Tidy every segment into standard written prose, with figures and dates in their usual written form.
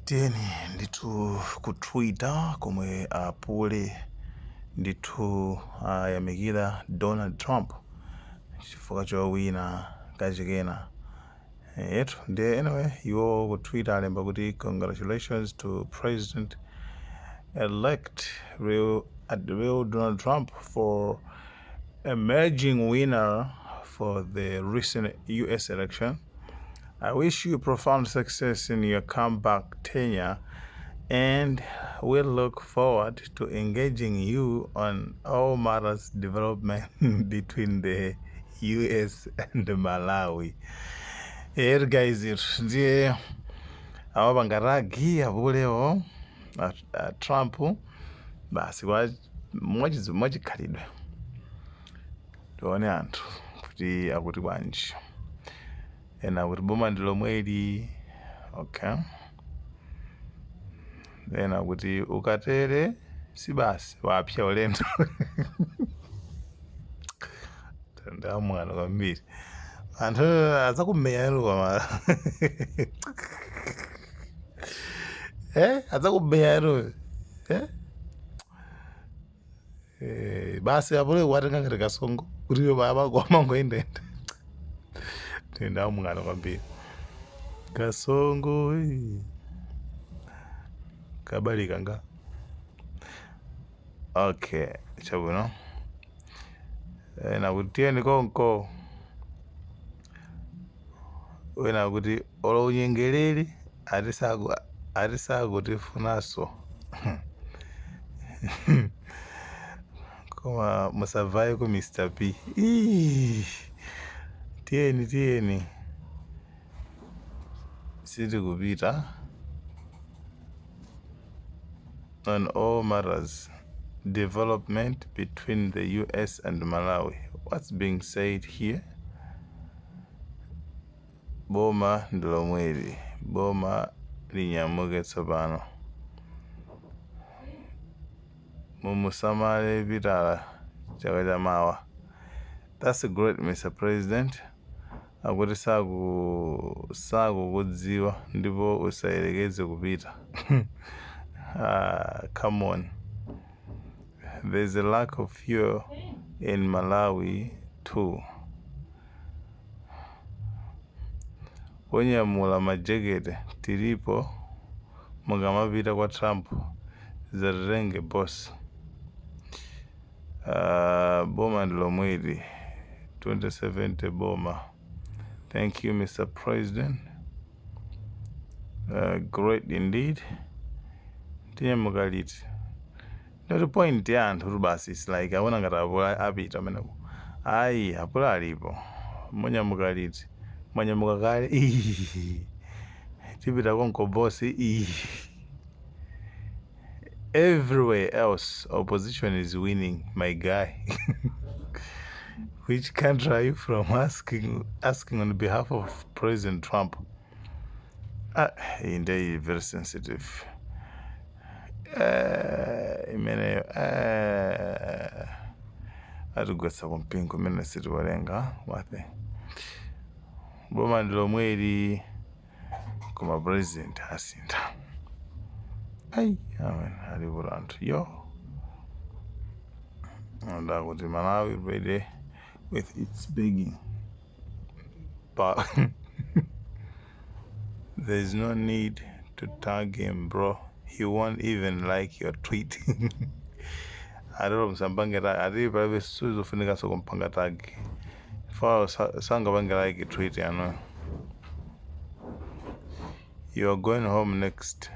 Tiyeni ndithu ku Twitter komwe apule ndithu ayamikira Donald Trump chifukwa chowina kachikena yetu. Ndiye anyway, iwo ku Twitter alemba kuti, "Congratulations to President elect real Donald Trump for emerging winner for the recent US election. I wish you profound success in your comeback tenure and we look forward to engaging you on all matters development between the US and Malawi." Here guys, ndiye awapanga tag apulewo a Trump basi kwa mwachikhalidwe. Tione anthu kuti akuti bwanji. Ena akuti boma ndi lomweli, okay. Ena akuti ukatere si basi wapsa ulendo. Ndamwana kwambiri, anthu adzakumenya inu koma adzakumenya inu. Basi apule kuwatenga ngati Kasongo kuti iwo amangoyendayenda. Ndamwana kwambiri Kasongo, eh. Kabalika nga okay, chabwino. Ena kuti tiyeni konko, wena kuti olo unyengerere atisakutifunanso koma musavaye ku Mr P. Ii, tiyeni tiyeni sitikupita. On all matters development between the US and Malawi. What's being said here? Boma ndi lomweli, boma linyamuke tsopano. Mumusamale Pitala chaka chamawa. That's great, Mr President. Akuti sakukudziwa ndipo usayerekeze kupita. Ah, come on. There's a lack of fuel in Malawi too. Onyamula majekete tilipo mukamapita kwa Trump zatitenge boss. Boma ndi lomweli, 2070 boma. Thank you, Mr President. Great indeed. Tinyamuka liti? Ndoti point ya anthu kuti basi it's like aona ngati apula apita ameneko. Ayi, apula alipo. Munyamuka liti? Mwanyamuka kale? Ii. Tipita konko boss. Ii. Everywhere else opposition is winning, my guy. Which country are you from, asking on behalf of President Trump? Ah, iyi ndiye very sensitive. Imeneyo atigwetsa kumpingo imene sitiwerenga wate. Boma ndi lomweli koma president asintha. Ai, amen, alipo anthu yo ndakuti Malawi ready with its begging, but there's no need to tag him, bro. He won't even like your tweet. Atero msampange tag, ati palibe sizofunikanso kumpanga tag fa sangapange like tweet yanu. You are going home next.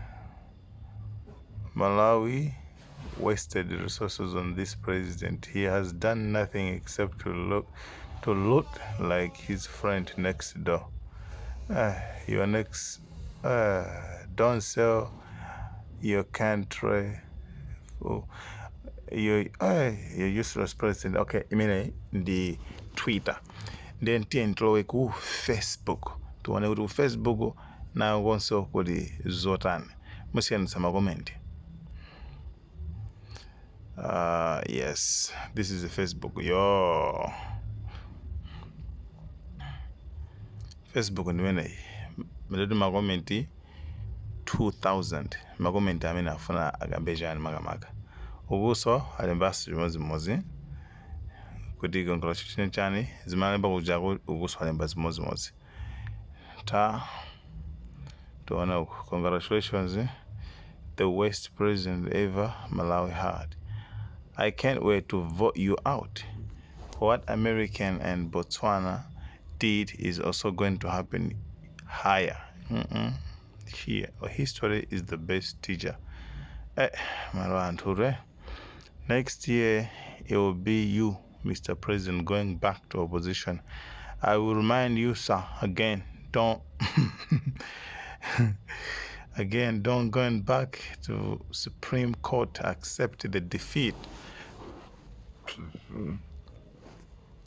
Malawi wasted resources on this president. He has done nothing except to look like his friend next door. Your next don't sell your country. Oh, you useless president. Okay, imene ndi Twitter. Then tiye tilowe ku Facebook tione kuti ku Facebook nakonso kuli zotani. Musiyanitsa ma comment. Yes, this is the Facebook. Yo, Facebook ndimeneyi, ndoti ma comment. 2000. Ma comment amene afuna akambe chani makamaka? Ukuso alembanso chimodzimodzi kuti congratulation chani, zimalemba kujaku, ukuso alemba zimodzimodzi. Ta tiona uku: "Congratulations, the worst president ever Malawi had. I can't wait to vote you out. What American and Botswana did is also going to happen higher. Here history is the best teacher." Malo anthu re. "Next year it will be you, Mr. President, going back to opposition. I will remind you, sir, again, don't again, don't going back to Supreme Court. Accept the defeat."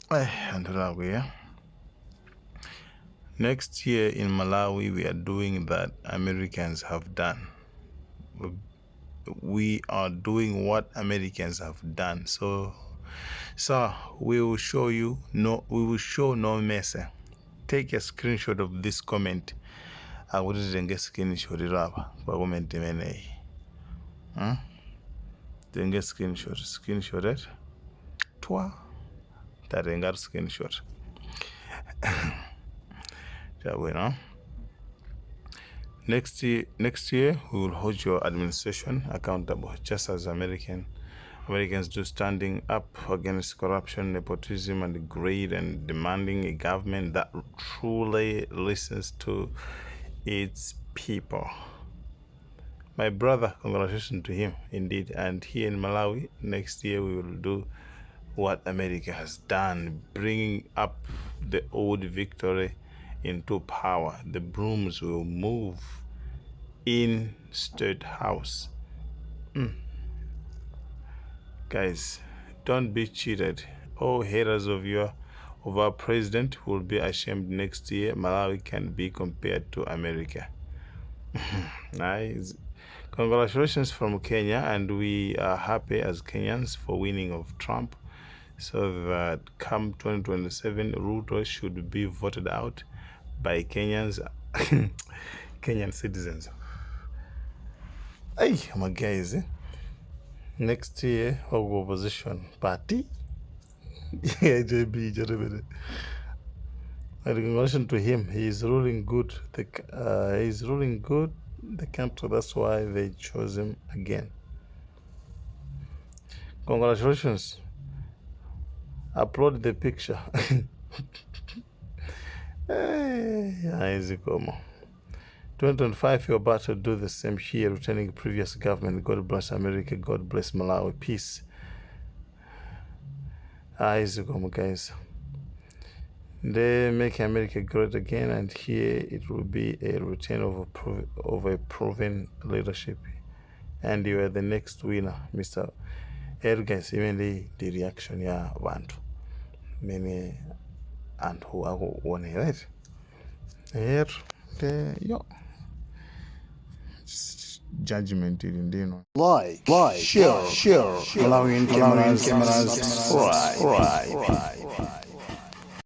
Anthu lakwiya. "Next year in Malawi, we are doing that Americans have done. We are doing what Americans have done. So, sir, we will show you no, we will show no mercy. Take a screenshot of this comment." Akuti titenge screenshot apa pa comment imeneyi. Tenge screenshot, screenshot it. Twa. Tatenga screenshot. Chabwino. Next year, we will hold your administration accountable, just as Americans do, standing up against corruption, nepotism, and greed, and demanding a government that truly listens to its people. My brother, congratulations to him, indeed. And here in Malawi, next year we will do what America has done, bringing up the old victory into power. The brooms will move in State House. Guys, don't be cheated. All haters of our president will be ashamed next year. Malawi can be compared to America. Nice. Congratulations from Kenya, and we are happy as Kenyans for winning of Trump, so that come 2027, Ruto should be voted out by Kenyans, Kenyan citizens. Hey, my guys, eh? Next year, our opposition party. Yeah, JB, JB. And congratulations to him. He is ruling good. He is ruling good the country. That's why they chose him again. Congratulations. Upload the picture. Hey, zikomo. 2025, you're about to do the same here, returning previous government. God bless America. God bless Malawi. Peace. Zikomo, guys. They make America great again, and here it will be a return of a proven leadership. And you are the next winner, Mr. Er guys, even the reaction ya bantu. Mene anthu akuonera, right? Er, the yo. Judgment ili ndino. Like, share, Malawian cameras, subscribe.